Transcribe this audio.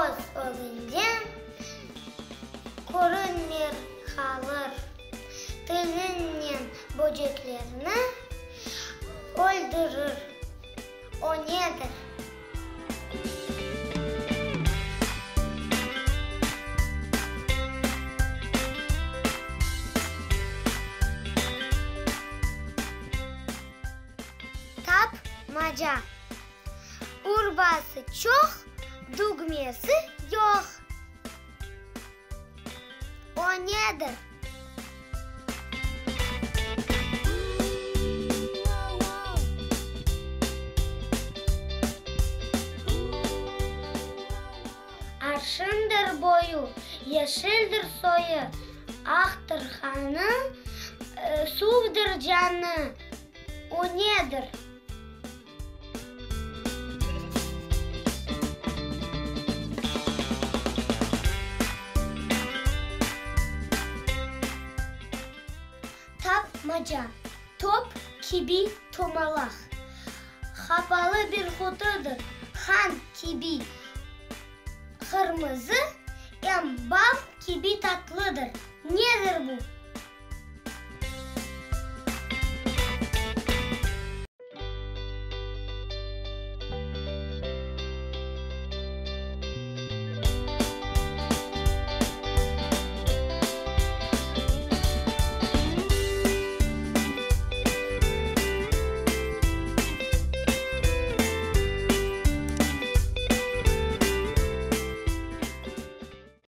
Köz ögünden körünmey qalır. Tilinen böceklerni öldürir. O nedir? Tapmaca. Urbası çoq, dügmesi yoq. O nedir? Arşındır boyu, yeşildir soyu, Aqtır qanı, suvdır canı. O nedir? Tapmaca, top kibi tomalaq, qapalı bir qutudır, qan kibi qırmızı, em bal kibi tatlıdır. Nedir bu?